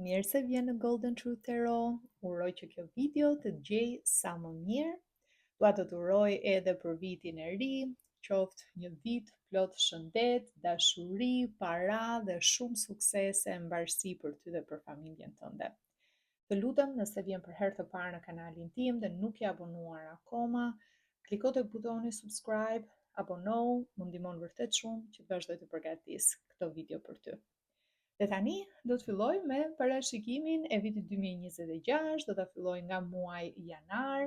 Mirë se vjen në Golden Truth Tarot. Uroj që kjo video të të gjejë sa më mirë. Dua të të uroj edhe për vitin e ri, qoftë një vit plot shëndet, dashuri, para dhe shumë suksese e mbarësi për ty dhe për familjen tënde. Të lutem, nëse vjen për herë të parë në kanalin tim dhe nuk je abonuar akoma, kliko tek butoni subscribe, abonohu, më ndihmon vërtet shumë që të vazhdoj të përgatis këto video për ty. Dhe tani do të filloj me parashikimin e vitit 2026, do ta filloj nga muaji janar.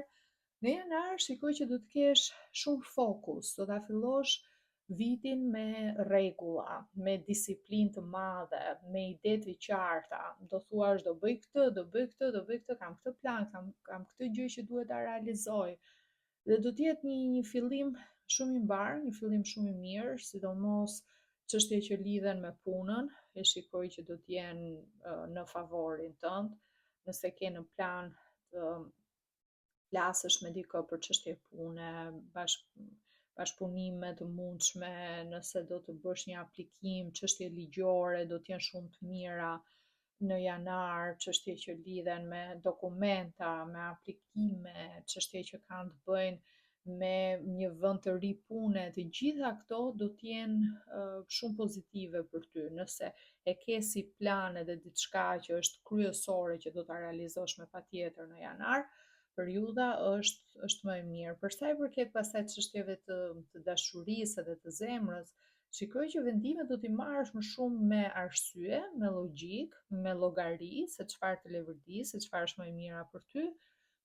Në janar shikoj që do të kesh shumë fokus, do ta fillosh vitin me rregulla, me disiplinë të madhe, me ide të qarta. Do thuash do bëj këtë, do bëj këtë, do bëj këtë, kam këtë plan, kam kam këtë gjë që duhet ta realizoj. Dhe do të jetë një një fillim shumë i mbarë, një fillim shumë i mirë, sidomos çështje që lidhen me punën, e shikoj që do të jenë në favorin tënd, nëse ke në plan të flasësh me dikë për çështje pune, bashk bashkëpunime të mundshme, nëse do të bësh një aplikim, çështje ligjore do të jenë shumë të mira në janar, çështje që lidhen me dokumenta, me aplikime, çështje që kanë të bëjnë me një vend të ri pune, të gjitha këto do të jenë uh, shumë pozitive për ty. Nëse e ke si plan edhe diçka që është kryesore që do ta realizosh me patjetër në janar, periudha është është më e mirë. Për sa i përket pastaj çështjeve të të dashurisë edhe të zemrës, shikoj që vendimet do t'i marrësh më shumë me arsye, me logjikë, me llogari se çfarë të leverdis, se çfarë është më e mira për ty,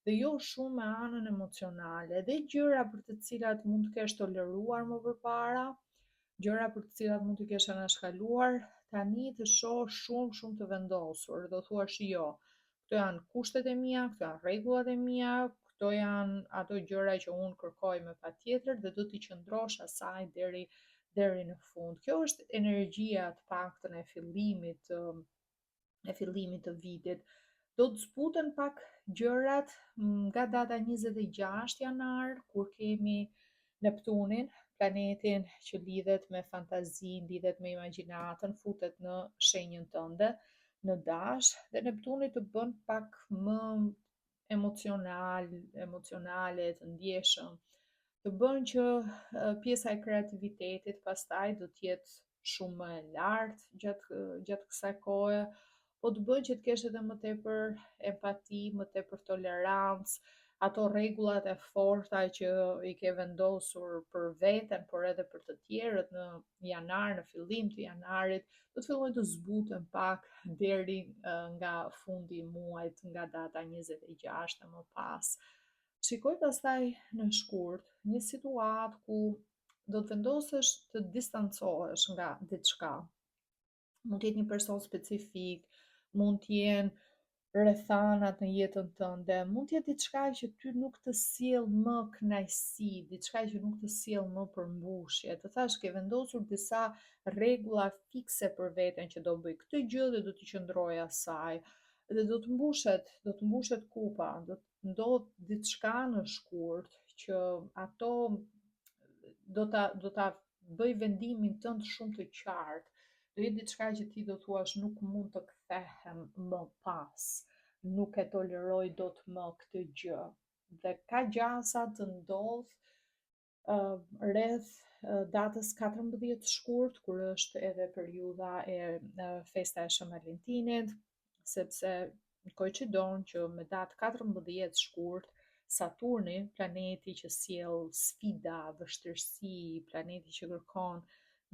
dhe jo shumë me anën emocionale dhe gjëra për të cilat mund të kesh toleruar më përpara, gjëra për të cilat mund të kesh anashkaluar, tani të shoh shumë shumë të vendosur, do thuash jo. Këto janë kushtet e mia, këto janë rregullat e mia, këto janë ato gjëra që unë kërkoj me patjetër dhe do t'i qëndrosh asaj deri deri në fund. Kjo është energjia të paktën e fillimit të e fillimit të vitit. Do të zbuten pak gjërat nga data 26 janar, kur kemi Neptunin, planetin që lidhet me fantazinë, lidhet me imagjinatën, futet në shenjën tënde, në dash, dhe Neptuni të bën pak më emocional, emocionale, të ndjeshëm. Të bën që pjesa e kreativitetit pastaj do të jetë shumë më e lartë gjatë gjatë kësaj kohe, po të bën që të kesh edhe më tepër empati, më tepër tolerancë, ato rregullat e forta që i ke vendosur për veten, por edhe për të tjerët në janar, në fillim të janarit, do të fillojnë të zbuten pak deri nga fundi i muajit, nga data 26 e më pas. Shikoj pastaj në shkurt një situatë ku do të vendosësh të distancohesh nga diçka. Mund të jetë një person specifik, mund të jenë rrethanat në jetën tënde, mund të jetë diçka që ty nuk të sjell më kënaqësi, diçka që nuk të sjell më përmbushje. Të thash ke vendosur disa rregulla fikse për veten që do bëj këtë gjë dhe do t'i qëndroj asaj. Dhe do të mbushet, do të mbushet kupa, do të ndodh diçka në shkurt që ato do ta do ta bëj vendimin tënd shumë të qartë. Do jetë diçka që ti do thuash nuk mund të kthehem më pas, nuk e toleroj dot më këtë gjë. Dhe ka gjasa të ndodh uh, rreth datës 14 shkurt, kur është edhe periudha e festa e Shën Valentinit, sepse koinçidon që me datë 14 shkurt Saturni, planeti që sjell sfida, vështirësi, planeti që kërkon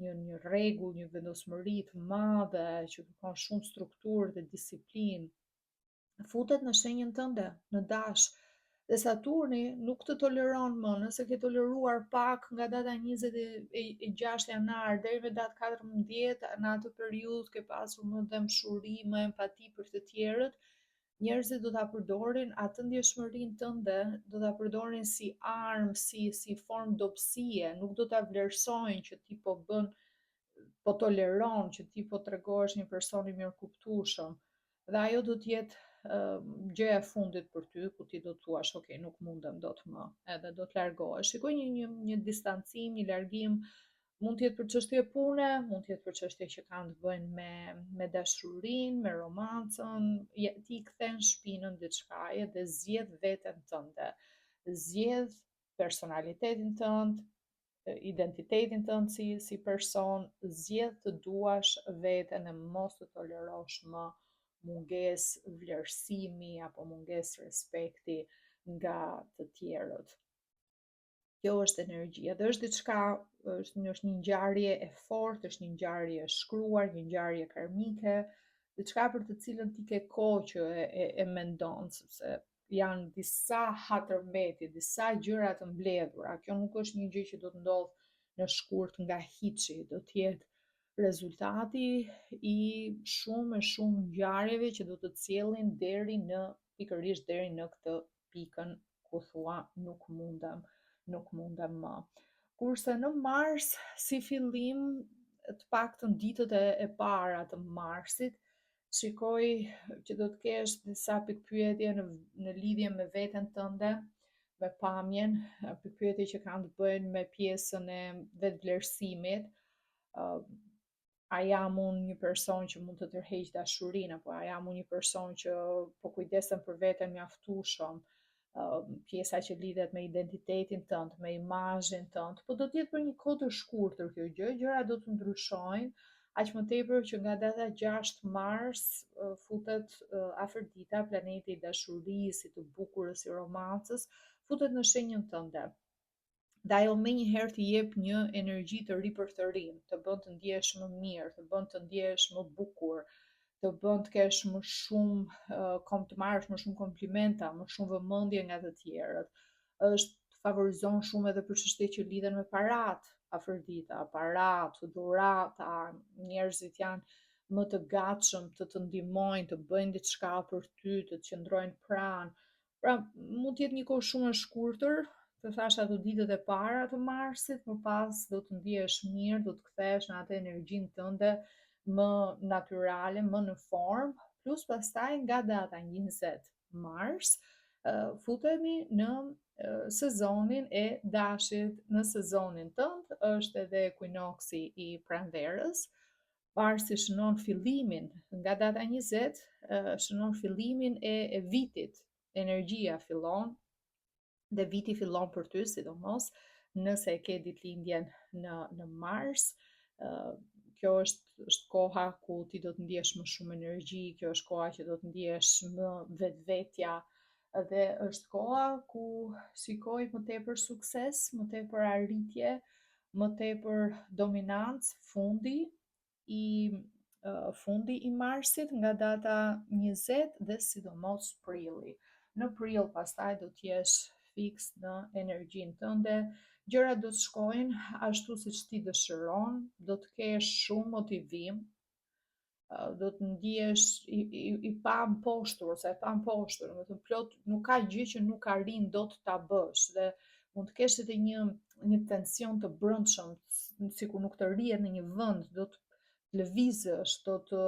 një një rregull, një vendosmëri të madhe, që kërkon shumë strukturë dhe disiplinë, futet në shenjën tënde, në dash. Dhe Saturni nuk të toleron më, nëse ke toleruar pak nga data 26 janar deri me datë 14, në atë periudhë ke pasur më dhembshuri, më empati për të tjerët, njerëzit do ta përdorin atë ndjeshmërinë tënde, do ta përdorin si armë, si si formë dobësie, nuk do ta vlerësojnë që ti po bën po toleron, që ti po tregohesh një person i mirëkuptueshëm. Dhe ajo do të jetë uh, gjëja e fundit për ty, ku ti do të thuash, ok, nuk mundem dot më, edhe do të largohesh. Shikoj një një një distancim, një largim Mund të jetë për çështje pune, mund të jetë për çështje që kanë të bëjnë me me dashurinë, me romancën, je, ti i kthen shpinën diçkaje dhe zgjedh veten tënde. Zgjedh personalitetin tënd, identitetin tënd si si person, zgjedh të duash veten e mos të tolerosh më mungesë vlerësimi apo mungesë respekti nga të tjerët. Kjo është energjia dhe është diçka, është një është një ngjarje e fortë, është një ngjarje e shkruar, një ngjarje karmike, diçka për të cilën ti ke kohë që e, e, e mendon, sepse janë disa hatërmbetje, disa gjëra të mbledhura. Kjo nuk është një gjë që do të ndodhë në shkurt nga hiçi, do të jetë rezultati i shumë e shumë ngjarjeve që do të të sjellin deri në pikërisht deri në këtë pikën ku thua nuk mundem, nuk mundem më. Kurse në mars, si fillim, të paktën ditët e, e para të marsit, shikoj që do të kesh disa pikëpyetje në, në lidhje me veten tënde, me pamjen, pikëpyetje që kanë të bëjnë me pjesën e vetëvlerësimit, a jam unë një person që mund të tërheq dashurinë apo a jam unë një person që po kujdesem për veten mjaftueshëm, pjesa që lidhet me identitetin tënd, me imazhin tënd, po do të jetë për një kohë të shkurtër kjo gjë, gjërat do të ndryshojnë, aq më tepër që nga data 6 mars futet Afërdita, planeti i dashurisë, i të bukurës, i romancës, futet në shenjën tënde. Dhe ajo menjëherë të jep një energji të ripërtërim, të bën të ndjehesh më mirë, të bën të ndjehesh më bukur, të bën të kesh më shumë kom të marrësh më shumë komplimenta, më shumë vëmendje nga të tjerët. Është favorizon shumë edhe për çështje që lidhen me paratë, Afërdita, paratë, dhurata, njerëzit janë më të gatshëm të të ndihmojnë, të bëjnë diçka për ty, të të qëndrojnë pranë, Pra, mund të jetë një kohë shumë e shkurtër, të thashë ato ditët e para të marsit, më pas do të ndihesh mirë, do të kthehesh në atë energjinë tënde më natyrale, më në formë, plus pastaj nga data 20 mars, futemi në sezonin e dashit, në sezonin tënd është edhe ekuinoksi i pranverës, Marsi shënon fillimin, nga data 20, shënon fillimin e, e vitit. Energjia fillon dhe viti fillon për ty, sidomos nëse e ke ditëlindjen në në mars, kjo është është koha ku ti do të ndjesh më shumë energji, kjo është koha që do të ndjesh më vetvetja dhe është koha ku shikoj më tepër sukses, më tepër arritje, më tepër dominancë fundi i fundi i marsit nga data 20 dhe sidomos prilli. Në prill pastaj do të jesh fiks në energjinë tënde, gjërat do të shkojnë ashtu siç ti dëshiron, do të kesh shumë motivim, do të ndihesh i, i, i pamposhtur ose e pamposhtur, domethënë plot nuk ka gjë që nuk arrin dot ta bësh dhe mund të kesh edhe një një tension të brendshëm, sikur nuk të rrihet në një vend, do të lëvizësh, do të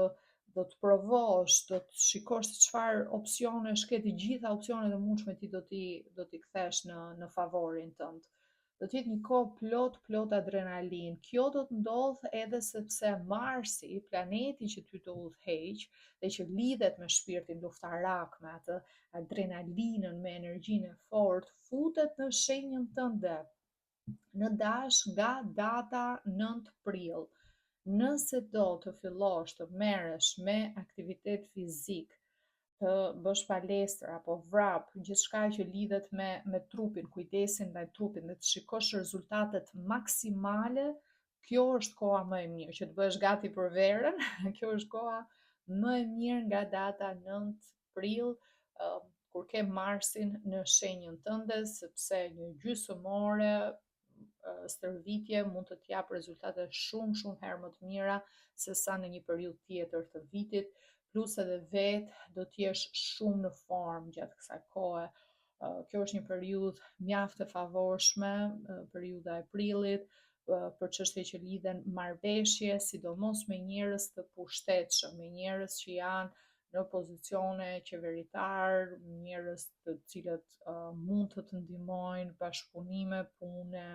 do të provosh, do të shikosh se çfarë opsionesh ke, të gjitha opsionet e mundshme ti do t'i do t'i kthesh në në favorin tënd. Do të jetë një kohë plot plot adrenalinë. Kjo do të ndodhë edhe sepse Marsi, planeti që ty të udhëheq dhe që lidhet me shpirtin luftarak, me atë adrenalinën, me energjinë e fortë, futet në shenjën tënde në dash nga data 9 prill. Nëse do të fillosh të merresh me aktivitet fizik, të bësh palestër apo vrap, gjithçka që lidhet me me trupin, kujdesin ndaj trupit dhe të shikosh rezultatet maksimale, kjo është koha më e mirë që të bëhesh gati për verën. kjo është koha më e mirë nga data 9 prill, uh, kur ke Marsin në shenjën tënde, sepse një gjysmë ore stërvitje mund të të japë rezultate shumë shumë herë më të mira se sa në një periudhë tjetër të vitit, plus edhe vetë do të jesh shumë në formë gjatë kësaj kohe. Kjo është një periudhë mjaft e favorshme, periudha e prillit, për çështje që lidhen marrëveshje, sidomos me njerëz të pushtetshëm, me njerëz që janë në pozicione qeveritar, njerëz të cilët uh, mund të të ndihmojnë, bashkëpunime pune,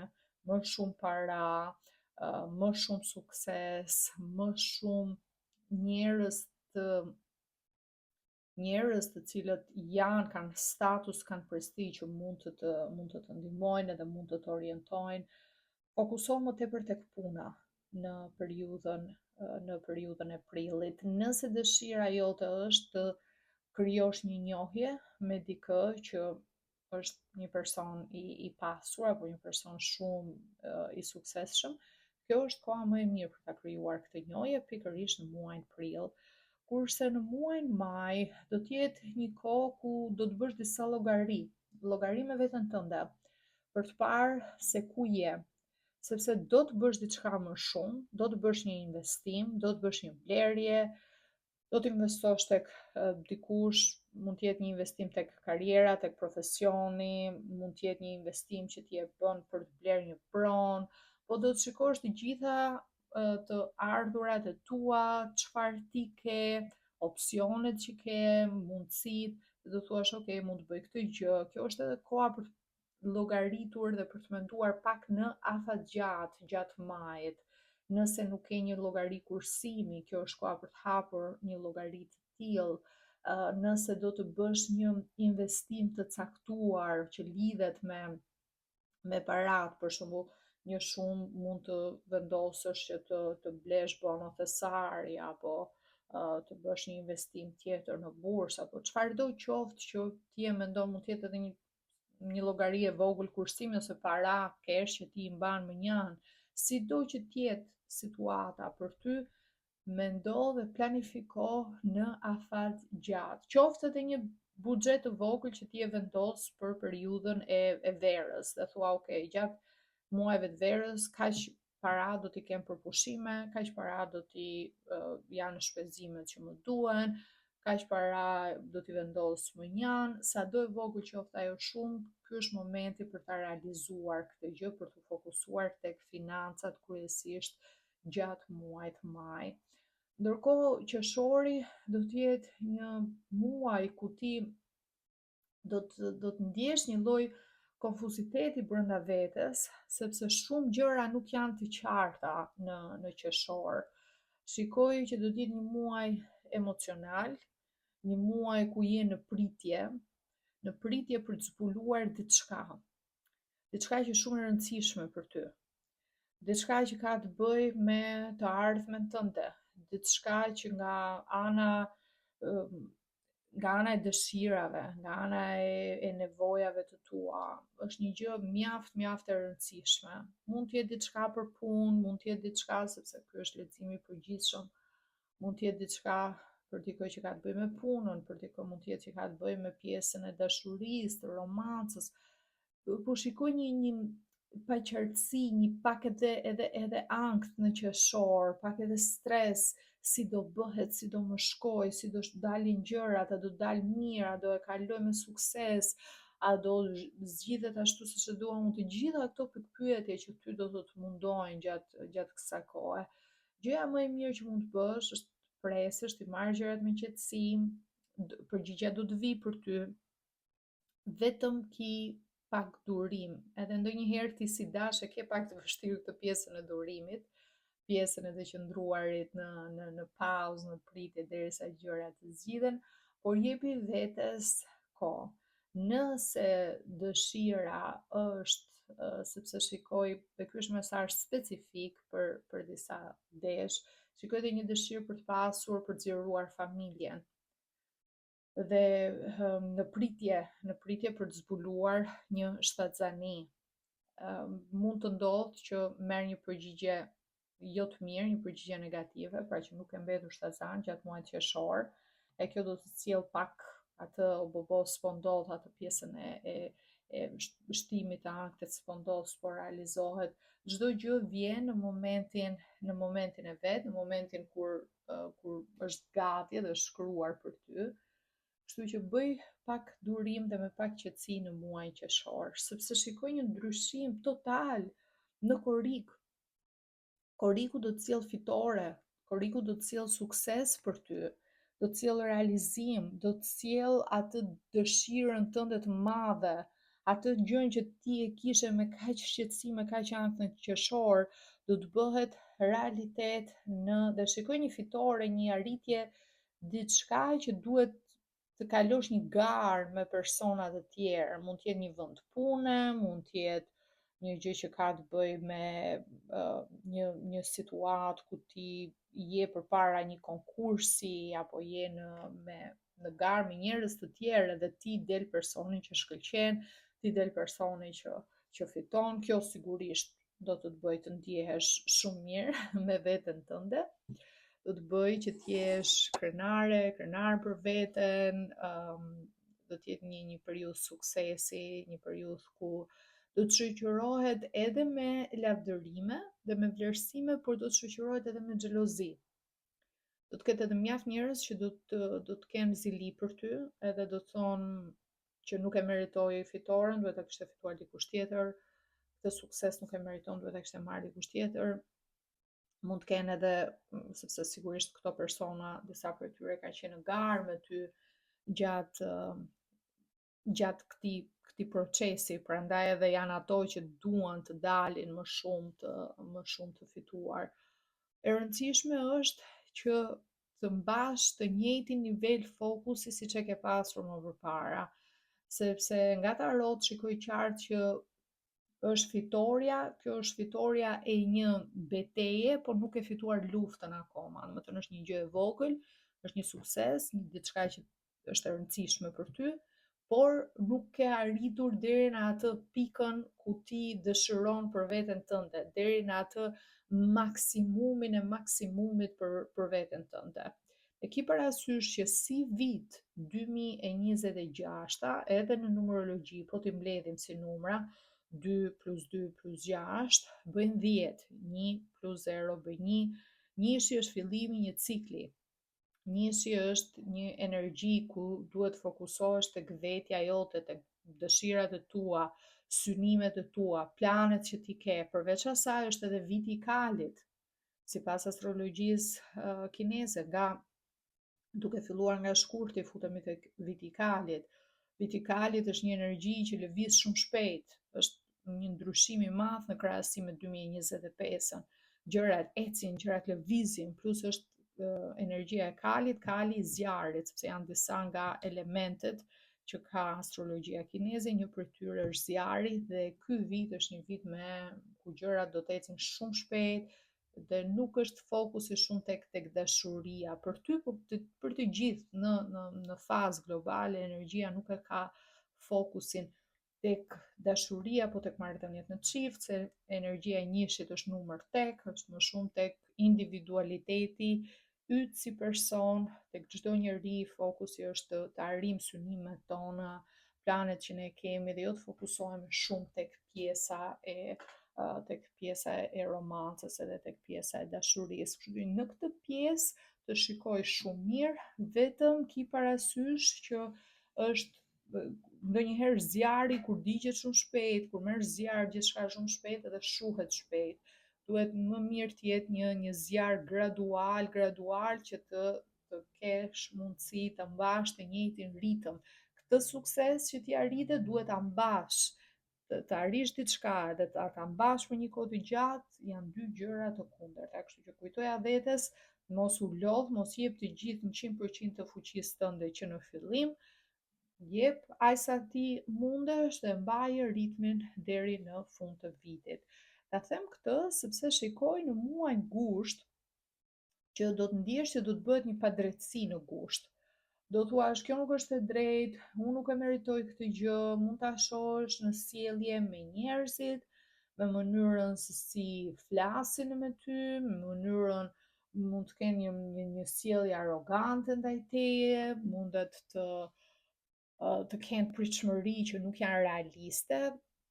më shumë para, Më shumë sukses, më shumë njerëz të njerëz të cilët janë kanë status, kanë prestigj që mund të të mund të të ndihmojnë edhe mund të të orientojnë. Fokusohu më tepër tek puna në periudhën në periudhën e prillit. Nëse dëshira jote është të krijosh një njohje me dikë që është një person i, i pasur apo një person shumë uh, i suksesshëm, kjo është koha më e mirë për ta krijuar këtë njohje pikërisht në muajin prill. Kurse në muajin maj do të jetë një kohë ku do të bësh disa llogari, llogari me veten tënde për të parë se ku je, sepse do të bësh diçka më shumë, do të bësh një investim, do të bësh një blerje, do të investosh tek dikush, mund të jetë një investim tek karriera, tek profesioni, mund të jetë një investim që ti e bën për të blerë një pronë, po do të shikosh të gjitha të ardhurat e tua, çfarë ti ke, opsionet që ke, mundësitë, dhe do thuash, ok, mund të bëj këtë gjë. Kjo është edhe koha për të llogaritur dhe për të menduar pak në afatgjatë gjatë majit. Nëse nuk ke një llogari kursimi, kjo është koha për të hapur një llogari të tillë. Nëse do të bësh një investim të caktuar që lidhet me me paratë, për shembull, një shumë mund të vendosësh që të të blesh bono thesari apo uh, të bësh një investim tjetër në bursë apo çfarëdo qoftë që ti e mendon mund të jetë edhe një një llogari e vogël kursimi ose para cash që ti i mban mënjanë, sido që të jetë situata për ty, mendo dhe planifiko në afat gjatë. Qoftë edhe një buxhet të vogël që ti e vendos për periudhën e, e verës dhe thua, ok, gjatë muajve të verës kaq para do t'i kem për pushime, kaq para do t'i uh, janë shpenzimet që më duhen, kaq para do t'i vendos mënjanë, sado e vogël qoftë ajo shumë, ky është momenti për ta realizuar këtë gjë, për t'u fokusuar tek financat kryesisht gjatë muajit maj. Ndërkohë qershori do të jetë një muaj ku ti do të do të ndjesh një lloj konfuziteti brenda vetes, sepse shumë gjëra nuk janë të qarta në në qershor. Shikoj që do të jetë një muaj emocional, një muaj ku je në pritje, në pritje për të zbuluar diçka. Diçka që është shumë e rëndësishme për ty. Diçka që ka të bëjë me të ardhmen tënde, diçka që nga ana nga ana e dëshirave, nga ana e, e nevojave të tua, është një gjë mjaft mjaft e rëndësishme. Mund të jetë diçka për punë, mund të jetë diçka sepse ky është leximi i përgjithshëm, mund të jetë diçka për dikë që ka të bëjë me punën, për dikë mund të jetë që ka të bëjë me pjesën e dashurisë, të romancës, po shikoj një një paqartësi, një pak edhe edhe edhe ankth në qershor, pak edhe stres, si do bëhet, si do më shkojë, si do dalin gjërat, a do dal mirë, a do e kaloj me sukses, a do zgjidhet ashtu siç e dua unë, të gjitha këto pikëpyetje që ty do të të mundojnë gjatë gjatë kësaj kohe. Gjëja më e mirë që mund të bësh është të presësh, t'i marrësh gjërat me qetësi, përgjigja do të vijë për ty, vetëm ki pak durim. Edhe ndonjëherë ti si dash e ke pak të vështirë këtë pjesën e durimit, pjesën e të qëndruarit në në në pauzë, në pritje derisa gjërat të zgjidhen, por jepi vetes kohë. Nëse dëshira është sepse shikoj dhe ky është mesazh specifik për për disa desh, shikoj edhe një dëshirë për të pasur, për të zgjeruar familjen. dhe në pritje, në pritje për të zbuluar një shtatzani. Mund të ndodhë që merr një përgjigje jo të mirë, një përgjigje negative, pra që nuk ke mbetur shtatzan gjatë muajit qershor, e kjo do të sjellë pak atë obobo s'po ndodh atë pjesën e e e shtimit të ankthit s'po ndodh, s'po realizohet. Çdo gjë vjen në momentin në momentin e vet, në momentin kur kur është gati dhe është shkruar për ty. Kështu që bëj pak durim dhe me pak qetësi në muajin qershor, sepse shikoj një ndryshim total në korrik. Korriku do të sjellë fitore, korriku do të sjellë sukses për ty, do të sjellë realizim, do të sjellë atë dëshirën tënde të madhe, atë gjënë që ti e kishe me kaq shqetësim, me kaq ankth në qershor, Do të bëhet realitet në dhe shikoj një fitore, një arritje, diçka që duhet të kalosh një garë me persona të tjerë, mund të jetë një vend pune, mund të jetë një gjë që ka të bëjë me uh, një një situatë ku ti je përpara një konkursi apo je në me në garë me njerëz të tjerë dhe ti del personi që shkëlqen, ti del personi që që fiton, kjo sigurisht do të të bëjë të ndjehesh shumë mirë me veten tënde. Do të bëjë që të jesh krenare, krenar për veten, um, do të jetë një një periudhë suksesi, një periudhë ku do të shoqërohet edhe me lavdërime dhe me vlerësime, por do të shoqërohet edhe me xhelozi. Do të ketë edhe mjaft njerëz që do të do të kenë zili për ty, edhe do të thonë që nuk e meritoi fitoren, duhet ta kishte fituar dikush tjetër, këtë sukses nuk e meriton, duhet ta kishte marrë dikush tjetër. Mund të kenë edhe, mm, sepse sigurisht këto persona, disa prej tyre kanë qenë në garë me ty gjatë gjatë këtij këtij procesi, prandaj edhe janë ato që duan të dalin më shumë të më shumë të fituar. E rëndësishme është që të mbash të njëjtin nivel fokusi siç e ke pasur më përpara, sepse nga tarot shikoj qartë që është fitorja, kjo është fitorja e një beteje, por nuk ke fituar luftën akoma. Domethënë është një gjë e vogël, është një sukses, një diçka që është e rëndësishme për ty, por nuk ke arritur deri në atë pikën ku ti dëshiron për veten tënde, deri në atë maksimumin e maksimumit për për veten tënde. E ki parasysh që si vit 2026-a, edhe në numerologji, po t'i mbledhim si numra, 2 plus 2 plus 6 bëjnë 10, 1 plus 0 bëjnë 1, njëshi është fillimi i një cikli, Njëshi është një energji ku duhet të fokusohesh tek vetja jote, tek dëshirat e tua, synimet e tua, planet që ti ke. Përveç asaj është edhe viti i kalit. Sipas astrologjisë uh, kineze, nga duke filluar nga shkurti futemi tek viti i kalit. Viti i kalit është një energji që lëviz shumë shpejt, është një ndryshim i madh në krahasim me 2025-ën. Gjërat ecin, gjërat lëvizin, plus është energjia e kalit, kali i zjarrit, sepse janë disa nga elementet që ka astrologjia kineze, një prej tyre është zjarri dhe ky vit është një vit me ku gjërat do të ecin shumë shpejt dhe nuk është fokusi shumë tek tek dashuria për ty, po të, për të gjithë në në në fazë globale energjia nuk e ka fokusin tek dashuria apo tek marrëdhëniet në çift, se energjia e njëshit është numër tek, është më shumë tek individualiteti yt si person, tek çdo njeri fokusi është të, të arrijmë synimet tona, planet që ne kemi dhe jo të fokusohemi shumë tek pjesa e tek pjesa e romancës edhe tek pjesa e dashurisë. Kështu që në këtë pjesë të shikoj shumë mirë, vetëm ki parasysh që është ndonjëherë zjarri kur digjet shumë shpejt, kur merr zjarr gjithçka shumë shpejt edhe shuhet shpejt. Duhet më mirë të jetë një një zjarr gradual, gradual që të të kesh mundësi të mbash të njëjtin ritëm. Këtë sukses që ti arrite duhet ta mbash. Të, të arrish diçka edhe ta ta mbash për një kohë të gjatë janë dy gjëra të kundërta. Kështu që kujtoja vetes, mos u lodh, mos jep të gjithë 100% të fuqisë tënde që në fillim, Jep aq sa ti mundesh dhe mbaje ritmin deri në fund të vitit. Ta them këtë sepse shikoj në muajin gusht që do të ndjesh që do të bëhet një padrejtësi në gusht. Do thuash kjo nuk është e drejtë, unë nuk e meritoj këtë gjë, mund ta shohësh në sjellje me njerëzit, me mënyrën se si flasin me ty, me mënyrën mund të kenë një, një, një sjellje arrogante ndaj teje, mundet të të kenë pritshmëri që nuk janë realiste,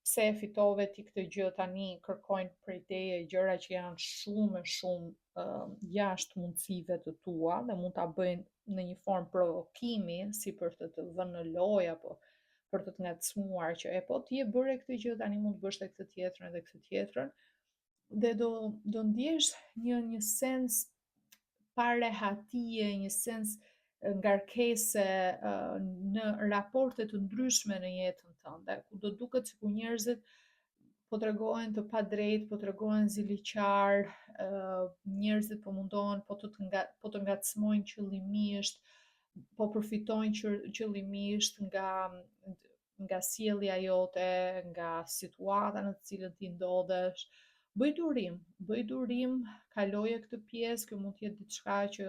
pse e fitove ti këtë gjë tani kërkojnë prej teje gjëra që janë shumë e shumë uh, jashtë mundësive të tua dhe mund ta bëjnë në një formë provokimi, si për të të vënë në lojë apo për të të ngacmuar që e po ti e bëre këtë gjë tani mund të bësh edhe këtë tjetrën edhe këtë tjetrën dhe do do ndjesh një një sens parehatie, një sens ngarkese në raporte të ndryshme në jetën tënde, ku do duket sikur njerëzit Po tregohen të padrejtë, po tregohen ziliqar, njerëzit po mundohen, po të nga, po të ngacmojnë qëllimisht, po përfitojnë qëllimisht nga nga sjellja jote, nga situata në të cilën ti ndodhesh. Bëj durim, bëj durim, kaloje këtë pjesë, kjo mund të jetë diçka që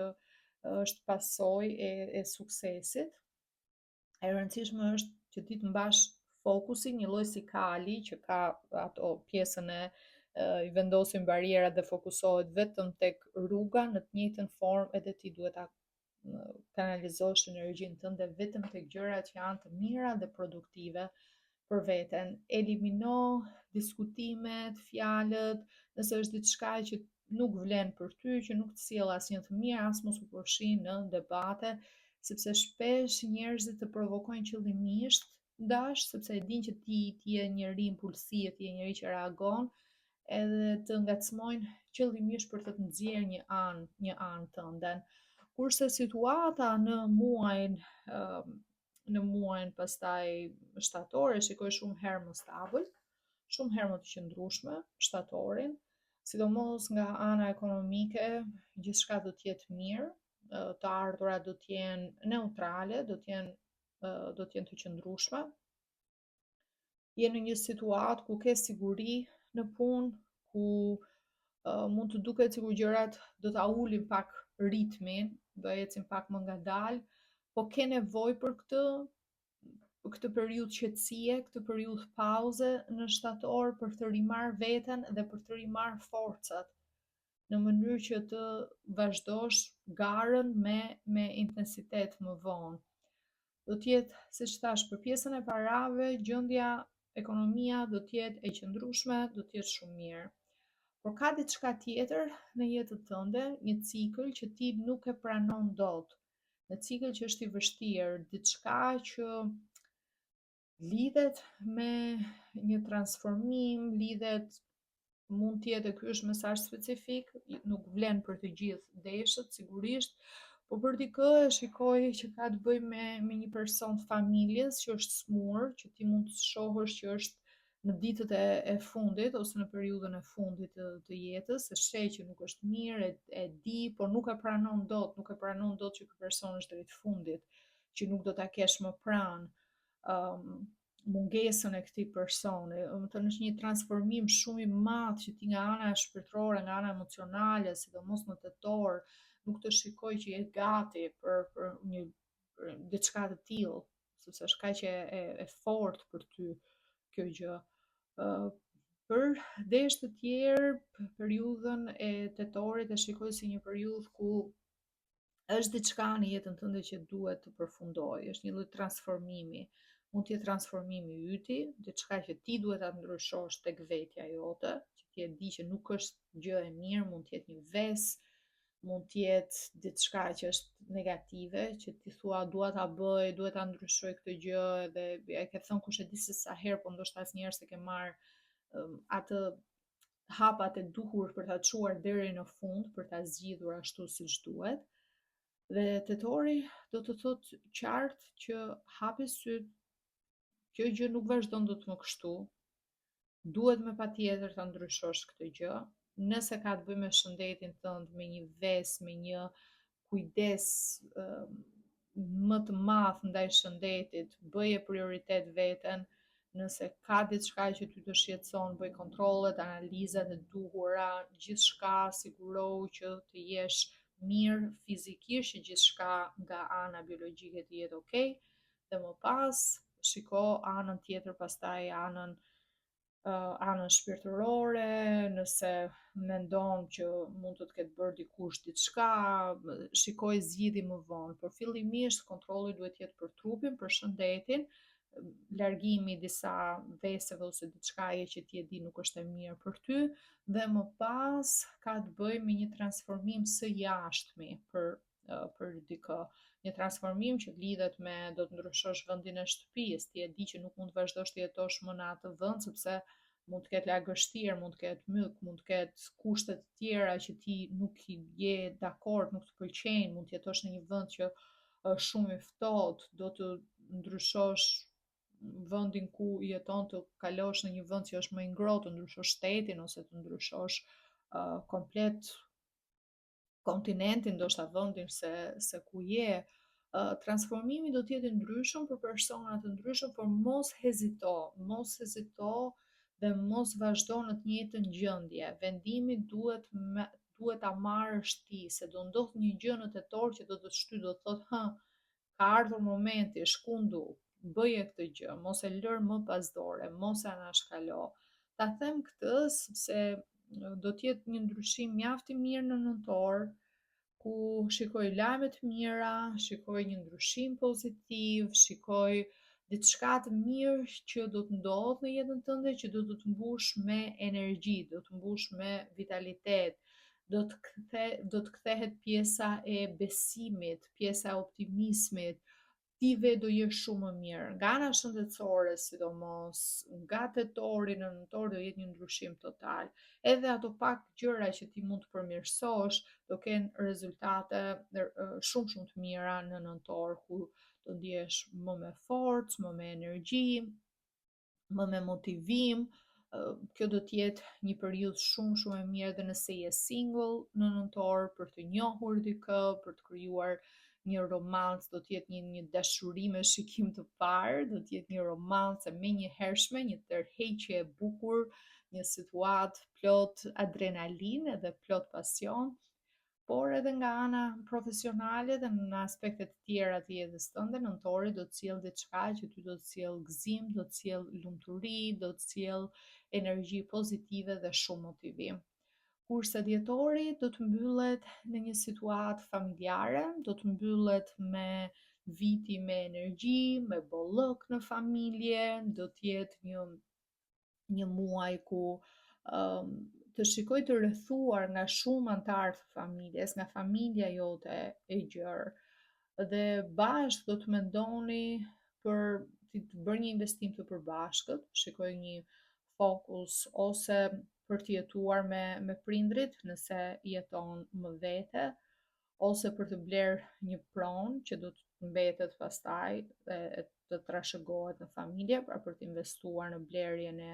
është pasojë e, e suksesit. E rëndësishme është që ti të mbash fokusin një lloj si kali që ka ato pjesën e i vendosin barrierat dhe fokusohet vetëm tek rruga në të njëjtën formë edhe ti duhet ta kanalizosh energjinë tënde vetëm tek gjërat që janë të mira dhe produktive për veten. Elimino diskutimet, fjalët, nëse është diçka që nuk vlen për ty, që nuk të sjell asnjë të mirë, as mos u përfshi në debate, sepse shpesh njerëzit të provokojnë qëllimisht dash, sepse e dinë që ti ti je njeri impulsiv, ti je njeri që reagon, edhe të ngacmojnë qëllimisht për të të nxjerrë një anë, një anë tënden. Kurse situata në muajin në muajin pastaj shtator e shikoj shumë herë më stabil, shumë herë më të qëndrueshme shtatorin, sidomos nga ana ekonomike, gjithçka do të jetë mirë, të ardhurat do të jenë neutrale, do të jenë do të jenë të qëndrueshme. Je në një situatë ku ke siguri në punë, ku uh, mund të duket sikur gjërat do ta ulin pak ritmin, do ecin pak më ngadalë, po ke nevojë për këtë për këtë periudhë qetësie, këtë periudhë pauze në shtator për të rimarrë veten dhe për të rimarrë forcat në mënyrë që të vazhdosh garën me me intensitet më vonë. Do të jetë, siç thashë, për pjesën e parave, gjendja ekonomia do të jetë e qëndrueshme, do të jetë shumë mirë. Por ka diçka tjetër në jetën tënde, një cikël që ti nuk e pranon dot. Një cikël që është i vështirë, diçka që lidhet me një transformim, lidhet mund të jetë ky është mesazh specifik, nuk vlen për të gjithë deshët sigurisht, po për dikë e shikoj që ka të bëjë me me një person të familjes që është smur, që ti mund të shohësh që është në ditët e, e fundit ose në periudhën e fundit të, të jetës, e sheh që nuk është mirë, e, e di, por nuk e pranon dot, nuk e pranon dot që ky person është drejt fundit, që nuk do ta kesh më pranë. Um, mungesën e këtij personi. Domethënë është një transformim shumë i madh që ti nga ana shpirtërore, nga ana emocionale, sidomos në tetor, nuk të shikoj që je gati për për një për diçka të tillë, sepse është kaq e, e, e fortë për ty kjo gjë. Uh, për desh të tjerë, periudhën e tetorit e shikoj si një periudhë ku është diçka në jetën tënde që duhet të përfundojë, është një lloj transformimi. Mund të jetë transformimi yti, diçka që ti duhet ta ndryshosh tek vetja jote, që ti e di që nuk është gjë e mirë, mund të jetë një ves, mund të jetë diçka që është negative, që ti thua dua ta bëj, duhet ta ndryshoj këtë gjë dhe e ke thënë kush e di se sa herë, po ndoshta asnjëherë s'e ke marrë um, atë hapat e duhur për ta çuar deri në fund, për ta zgjidhur ashtu siç duhet. Dhe tetori do të thotë qartë që hapi sytë, kjo gjë nuk vazhdon dot më kështu. Duhet me patjetër ta ndryshosh këtë gjë. Nëse ka të bëjë me shëndetin tënd, me një ves, me një kujdes më të madh ndaj shëndetit, bëje prioritet veten, nëse ka diçka që ty të shqetëson, bëj kontrollet, analizat e duhura, gjithçka sigurohu që të jesh mirë fizikisht, që gjithçka nga ana biologjike të jetë okay, dhe më pas shiko anën tjetër, pastaj anën uh, anën shpirtërore, nëse mendon që mund të të ketë bërë dikush diçka, shikoje zgjidhi më vonë, por fillimisht kontrolli duhet të jetë për trupin, për shëndetin, largimi i disa veseve ose diçkaje që ti e di nuk është e mirë për ty dhe më pas ka të bëjë me një transformim së jashtmi për për dikë, një transformim që lidhet me do të ndryshosh vendin e shtëpisë, ti e di që nuk mund të vazhdosh të jetosh më në atë vend sepse mund të ketë lagështirë, mund të ketë myk, mund të ketë kushte të tjera që ti nuk je dakord, nuk të pëlqejnë, mund të jetosh në një vend që është shumë i ftohtë, do të ndryshosh vendin ku jeton të kalosh në një vend që është më i ngrohtë, të ndryshosh shtetin ose të ndryshosh uh, komplet kontinentin, ndoshta vendin se se ku je. Uh, transformimi do të jetë i ndryshëm për persona të ndryshëm, por mos hezito, mos hezito dhe mos vazhdo në të njëjtën gjendje. Vendimi duhet me, duhet ta marrësh ti, se do ndodhë një gjë në tetor që do të shtyjë, do të thotë, hë, Ka ardhur momenti, shkundu, bëje këtë gjë, mos e lër më pas dore, mos e anashkalo. Ta them këtë sepse do të jetë një ndryshim mjaft i mirë në nëntor, ku shikoj lajme të mira, shikoj një ndryshim pozitiv, shikoj diçka të mirë që do të ndodhë në jetën tënde, që do të të mbush me energji, do të mbush me vitalitet, do të kthe, do të kthehet pjesa e besimit, pjesa e optimizmit, ti vetë do jesh shumë më mirë. Nga ana shëndetësore, sidomos, nga tetori në nëntor do jetë një ndryshim total. Edhe ato pak gjëra që ti mund të përmirësosh, do kenë rezultate shumë shumë të mira në nëntor, ku do ndihesh më me forcë, më me energji, më me motivim, kjo do të jetë një periudhë shumë shumë e mirë dhe nëse je single në nëntor për të njohur dikë, për të krijuar një romancë, do të jetë një një dashuri me shikim të parë, do të jetë një romancë e menjëhershme, një tërheqje e bukur, një situatë plot adrenalinë dhe plot pasion. por edhe nga ana profesionale dhe në aspekte të tjera të jetës tënde, nëntori do të sjellë diçka që ty do të sjellë gëzim, do të sjellë lumturi, do të sjellë energji pozitive dhe shumë motivim. Kurse dhjetori do të mbyllet në një situatë familjare, do të mbyllet me viti me energji, me bollëk në familje, do të jetë një një muaj ku um, të shikoj të rrethuar nga shumë anëtarë të familjes, nga familja jote e gjerë. Dhe bashkë do të mendoni për të bërë një investim të përbashkët, shikoj një fokus ose për të jetuar me me prindrit nëse jeton më vete, ose për të blerë një pronë që do të mbetet pastaj dhe të trashëgohet në familje, pra për të investuar në blerjen e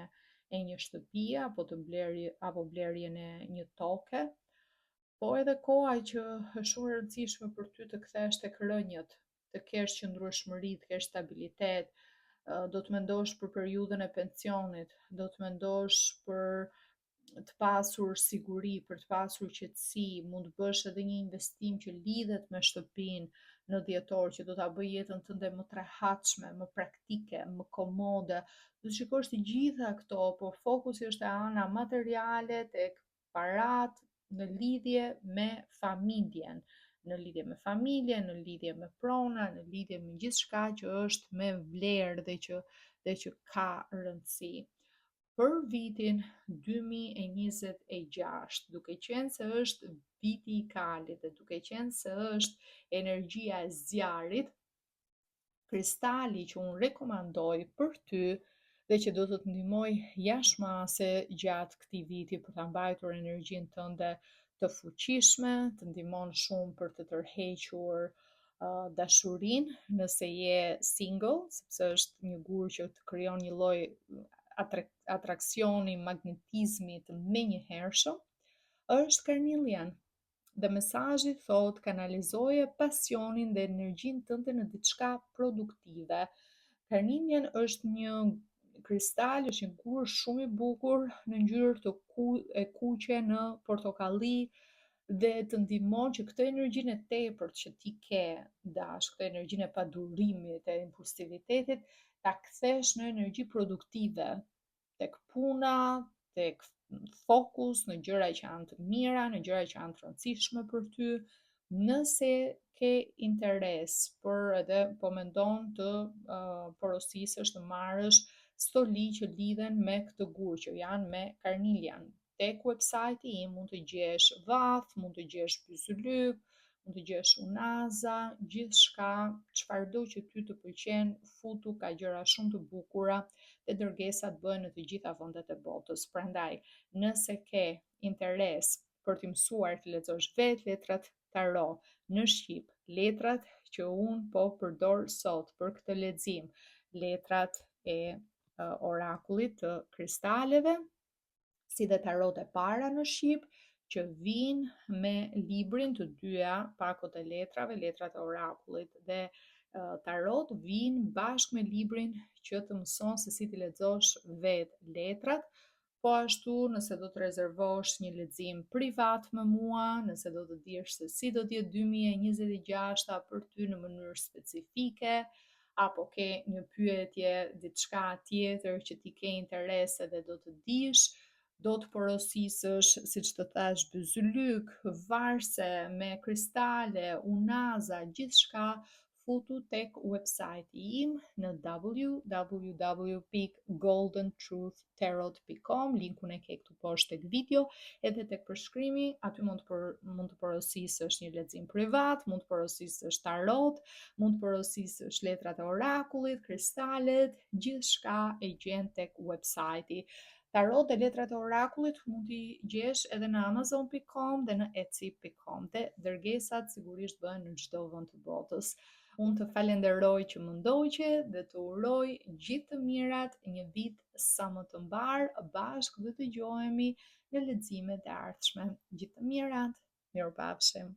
e një shtëpie apo të blerje apo blerjen e një toke. Po edhe koha që është shumë e rëndësishme për ty të kthehesh tek rrënjët, të kesh qëndrueshmëri, të kesh stabilitet, do të mendosh për periudhën e pensionit, do të mendosh për të pasur siguri, për të pasur qetësi, mund të bësh edhe një investim që lidhet me shtëpinë në dhjetor, që do ta bëjë jetën tënde më të rehatshme, më praktike, më komode. Do të shikosh të gjitha këto, por fokusi është te ana materiale, tek paratë në lidhje me familjen, në lidhje me familjen, në lidhje me prona, në lidhje me gjithçka që është me vlerë dhe që dhe që ka rëndësi. Për vitin 2026, duke qenë se është viti i kalit dhe duke qenë se është energjia e zjarrit, kristali që unë rekomandoj për ty dhe që do të të ndihmojë jashtë mase gjatë këtij viti për ta mbajtur energjinë tënde të fuqishme, të ndihmon shumë për të tërhequr uh, dashurinë nëse je single, sepse është një gur që të krijon një lloj atraksioni, magnetizmi të menjëhershëm, është carnelian. Dhe mesazhi thotë kanalizoje pasionin dhe energjinë tënde në diçka produktive. Carnelian është një kristal, është një gur shumë i bukur në ngjyrë të ku, e kuqe në portokalli dhe të ndihmon që këtë energjinë e tepërt që ti ke dash, këtë energjinë e padurimit, e impulsivitetit, ta kthesh në energji produktive tek puna, tek fokus në gjëra që janë të mira, në gjëra që janë të rëndësishme për ty, nëse ke interes për edhe po mendon të uh, porosisësh të marrësh stoli që lidhen me këtë gur që janë me carnelian. Tek website-i im mund të gjesh vath, mund të gjesh byzylyk, mund të gjesh unaza, gjithçka, çfarëdo që ty të pëlqen, futu, ka gjëra shumë të bukura dhe dërgesat bëhen në të gjitha vendet e botës. Prandaj, nëse ke interes për të mësuar të lexosh vetë letrat taro në shqip, letrat që unë po përdor sot për këtë lexim, letrat e orakullit të kristaleve, si dhe tarot e para në shqip që vijnë me librin të dyja pakot e letrave, letrat e orakullit dhe tarot vijnë bashkë me librin që të mëson se si t'i lexosh vetë letrat. Po ashtu, nëse do të rezervosh një lexim privat me mua, nëse do të dish se si do të jetë 2026-a për ty në mënyrë specifike, apo ke një pyetje, diçka tjetër që ti ke interes edhe do të dish, do të porosisësh, siç të thashë, byzylyk, varëse me kristale, unaza, gjithçka futu tek website-i im në www.goldentruthtarot.com, linkun e ke këtu poshtë tek video edhe tek përshkrimi, aty mund të por, mund të porosisësh një lexim privat, mund të porosisësh tarot, mund të porosisësh letrat e orakullit, kristalet, gjithçka e gjen tek website-i. Tarot dhe letrat e orakullit mund t'i gjesh edhe në amazon.com dhe në etsy.com dhe dërgesat sigurisht bëhen në çdo vend të botës. Unë të falenderoj që më ndoqe dhe të uroj gjithë të mirat, një vit sa më të mbarë, bashkë do të dëgjohemi në leximet e ardhshme. Gjithë të mirat, mirupafshim.